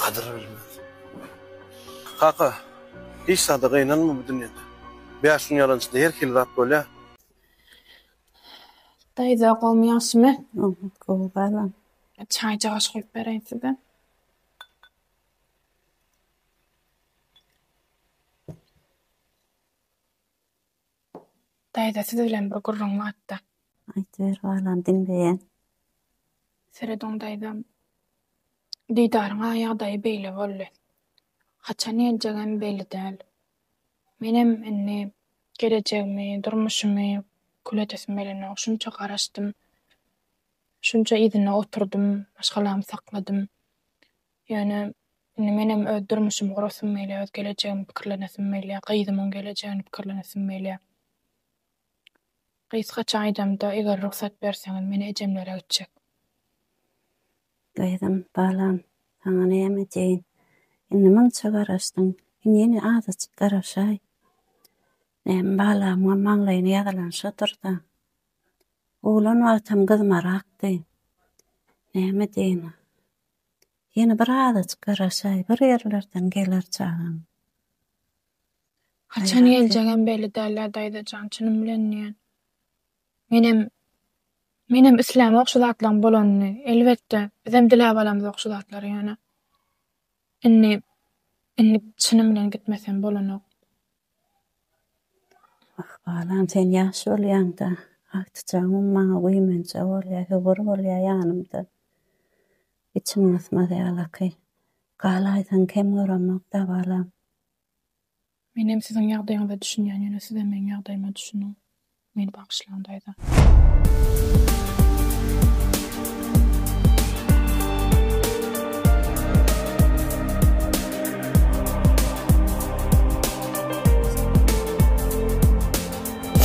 Gadyr bilmez. Kaka, hiç zada gynanma bu dünýede. Bäş gün ýalançyda her hili zat bolýar. Daýza gowmy ýagşymy? Oňat gowy balam. Çaýjagaş guýup bereýin size. Daýza siz bilen bir gürrüň barda. Aýdyber balam diňleýän. Serediň daýza. Didaryň-a ýagdaýy beýle boldy. Haçan geljegem belli däl. Menem indi gelejegimi, durmuşymy kül edesim gelenok. Şunça garaşdym. Şunça yzynda oturdym, maşgalamy sakladym. Ýöne indi menem öz durmuşymy gurasym gelýär, öz gelejegimi pikirlenesim gelýär, gyzymyň gelejegini pikirlenesim gelýär. Gysgaça aýdamda, eger rugsat berseňiz, men ejemlere gitjek. Gyzym, balam, saňa näme diýeýin. Indi munça garaşdyň, indi ýene azajyk garaşaý. Näme, balamyňam maňlaýyna ýazylan şodur-da. Oglan wagtam gyzmarakdy. Näme diýeýin. Ýene bir azajyk garaşaý, bir ýerlerden geler çagaň. Haçan geljegem belli däl-ä daýza jan, çynym bilen diýýän. Menem, menem islämok şu zatlaryň bolanyny. Elbetde, bizem diläp alamzok şu zatlary ýöne. Indi, indi çynym bilen gitmesem bolanok. Wah, balam, sen ýaş bolýaň-da. Agtyjagymam maňa güýmenje bolýar, höwür bolýar ýanymda. Içim gysmaz ýalaky. Galaýsaň kem göremok-da, balam. Menem siziň ýagdaýyňyza düşünýän, ýöne sizem meň ýagdaýyma düşüniň. Meni bagyşlaň daýza.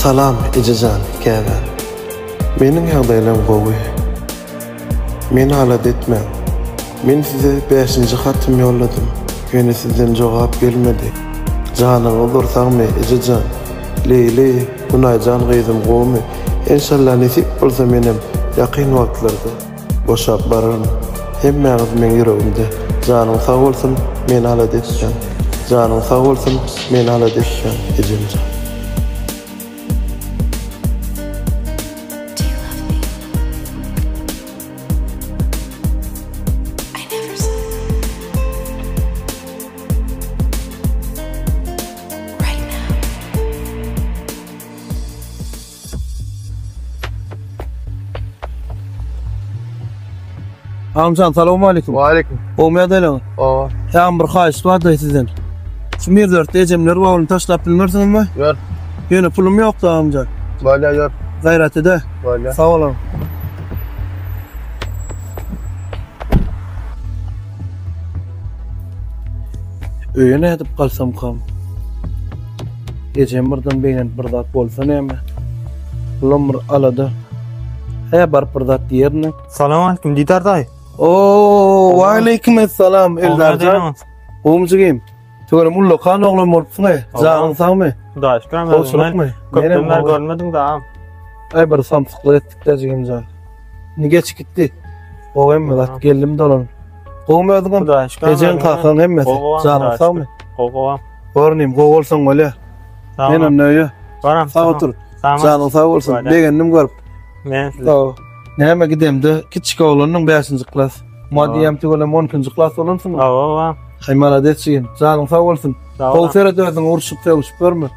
Salam ejejan käbäm. Meniň ýagdaýlam gowy. Meni alada etmäň. Men size bäşinji hatym ýolladym. Ýöne sizden jogap gelmedi. Janyňyz bir sagmy ejejan. Leýli, Günaýjan gyzym gowumy? Enşalla nesip bolsa menem ýakyn wagtlarda boşap bararyn. Hemmäňiz meň ýüregimde. Janyň sag bolsun, meni alada etmäň. Janyň sag bolsun, meni alada etmäň, ejemjan. Agamjan salowmaleýkim. Waleýkim. Gowmy ýagdaýlaryňyz? Gowy. Ýagyn bir haýyşt bardy sizden. Şu Mirdörtde ejemler waglyny taşlap bilmersiňizmi? Ýör. Ýöne pulum ýokdy agamjan. Bolýar ýör. Gaýrat ede. Bolýar. Sag boluň. Öýe nädip galsamkam? Ejem birden begenip bir zat bolsa näme? Bulam bir alada. Hä baryp bir zat diýerin. Salam aleyküm Didar daýy. Oo, waleýkim esselam Eldarjan. Gowmy jigim? Tüweleme ullakan oglan bolupsyň-eý. Janyň sagmy? Hudaýa şükür. Gowçulykmy? Köpden bäri görmedim da. Aý bir samsyklyk etdik-dä jigimjan. Indi geç gitdi. Gowy hemme zat geldim dolanyp. Gowmy özüňem? Hudaýa şükür. Ejeň kakaň hemmesi. Janyň sagmy? Gowy gowy. Görnüm gowy bolsaň bolýar. Menem öýe. Baram. Sag otur. Janyň sag bolsun. Begendim görüp. Men Sag ol. Näme gidemde kiçik oglanyň 5-nji klas. Ma diýem tüweleme 12-nji klas bolansyň. Hawa, hawa. Haý malades jigim. Janyň sag bolsun. Gowy seret özüňe urşup sögüşip görme.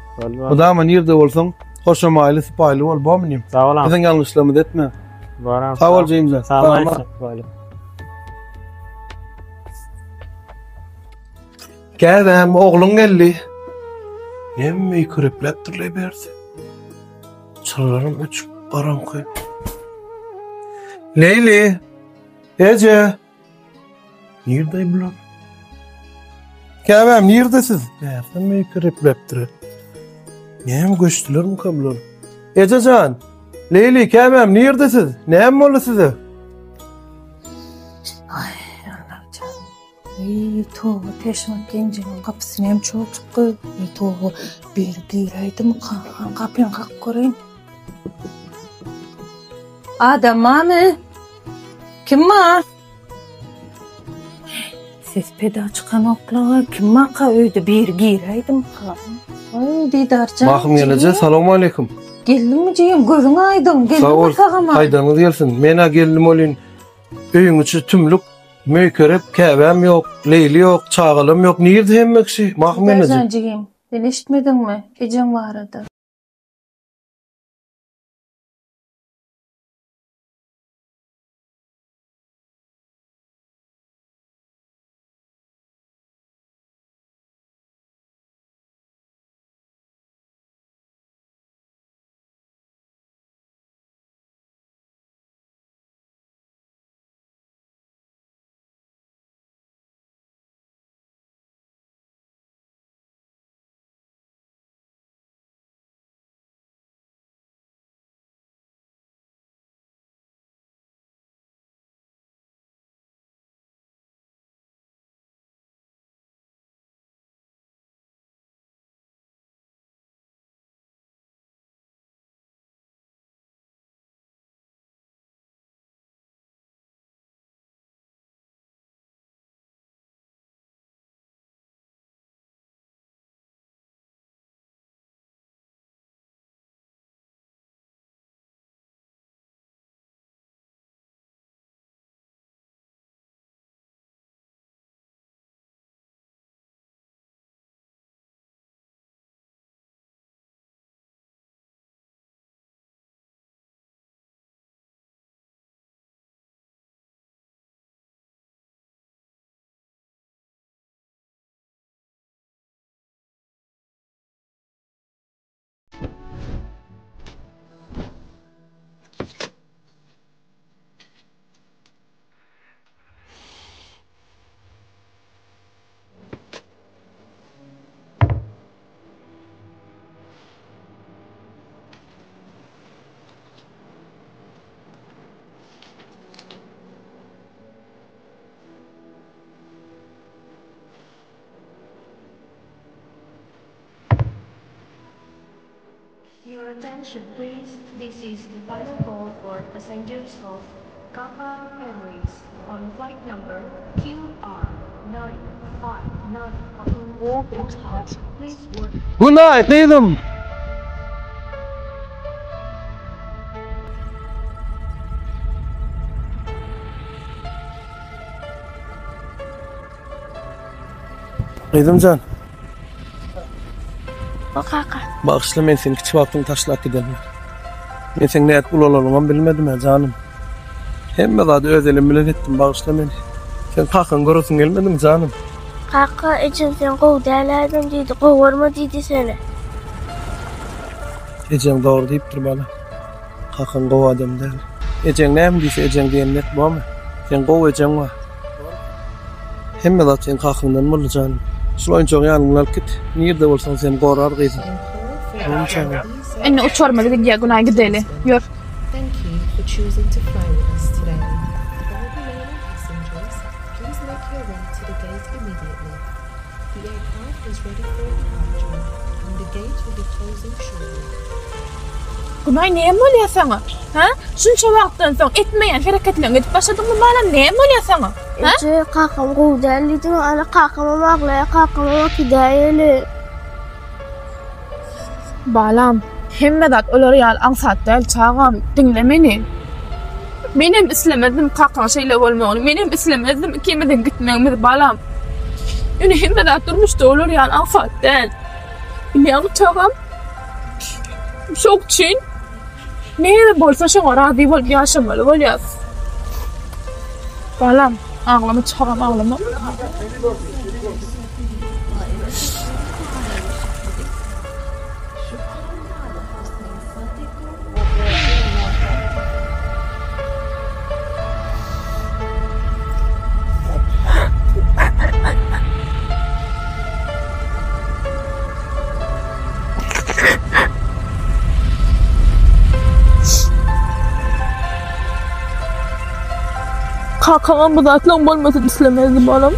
Mydama nirde bolsaň hoşamaýly sypaýly bol bormy inim. Sag bol. Biziň ýalňyşlarymyzy etme. Baram. Sag bol jigimjan. Sag bol. Käbäm ogluň geldi. Näme öýkelepläpdirler berse. Çyralaram öçük garaňky. Leýli! Eje! Nirde bular? Käbäm nirde siz? Bärde öýkelepläpdir. Näme göçdülermi bular? Ejejan! Leýli, käbäm nirde siz? Näme boldy size? Aý, Allajan. Eý, toba, peşmak genjiniň gapysyny hem çoçuk gyz. Eý, toba, biri giräýdimika? Han gapyny kakyp göreýin. Adam barmy? Kim bar? Ses peda çykanoklyga kim maka öýde biri giräýdimka? Oý Didarjan. Mahym gelneje, salowmaleýkim. Geldiňmi jigim, gözüň aýdyň. Sag bol. Geldiňmi sagama? Haýdaňyz gelsin. Men-ä geldim welin, öýüň içi tümlük, möýkerek, käbäm ýok, Leýli ýok, çagalam ýok. Nirde hemme kişi? Mahym gelneje. Didarjan jigim, sen eşitmediňmi ejeň barada? Your attention please, this is the final call for passengers of Qatar Airways on flight number QR959. Please board. Günaý gyzym. Gyzymjan. O kaka. Bagyşla men seni kiçi wagtyň taşlap gidenime. Men seň nädip ulalanyňam bilmedim-ä janym. Hemme zady öz elim bilen etdim bagyşla meni. Sen kakaňy göresiň gelmedimi janym? Kaka ejem sen gowy däl adam diýdi gowy görme diýdi seni. Ejeň dogry diýipdir bala. Kakaň gowy adam däl. Ejeň näme diýse ejeň diýenini et bormy? Seň gowy ejeň bar. Hemme zat seň kakaňdan boldy janym. Şul oýunjagy ýanyň bilen alyp git. Nirde bolsaň seni gorar gyzym. Bolmy çagam? Indi uçarymyz gidýär Günaý gideli. Ýör. Günaý näme bolýar saňa? Hä? Şunça wagtdan soň etmeýän hereketleriňi edip başladyňmy balam näme bolýar saňa? Hä? Eje kakam gowy däl diýdiň ana kakamam aglaýar kakamam äkidäýeli. Balam, hemme zat olar ýaly aňsat däl, çagam, diňle meni. Menem islemezdim kakaň şeýle bolmagyny, menem islemezdim ikimiziň gitmegimizi, balam. Ýöne hemme zat durmuşda olar ýaly aňsat däl. Bilýäňmi, çagam? Şoň üçin näme bolsa şoňa razy bolup ýaşamaly bolýas. Balam, aglama, çagam, aglama. Kakaňam bu zatlaryň bolmasyny islemezdi balam.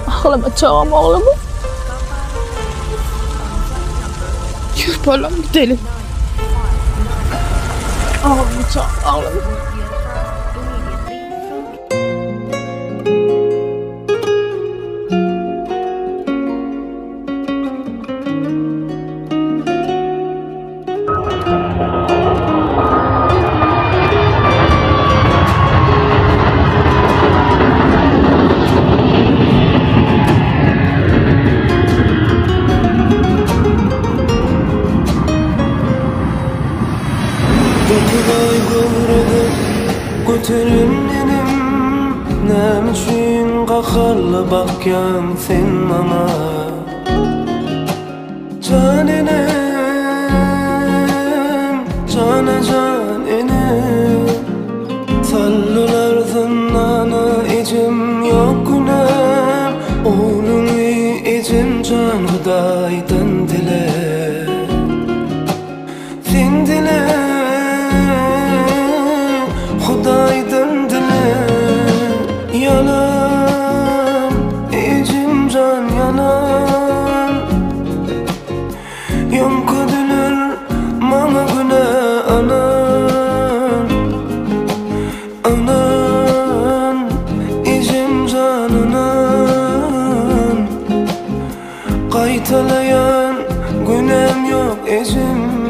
Aglama çagam aglama. Ýör balam gidelim. Aglama çagam aglama. Gaharly bakýaň sen maňa Jan enem, jana jan enem Saldylar zyndana ejem ýok günäm Ogluňy ejem jan Hudaýdan dile Sen dile, Hudaýdan dile Ýalan, ejem jan ýalan Ýoňkadylar maňa günä anan Anan, ejem jan anan Gaýtalaýan günäm ýok ejem.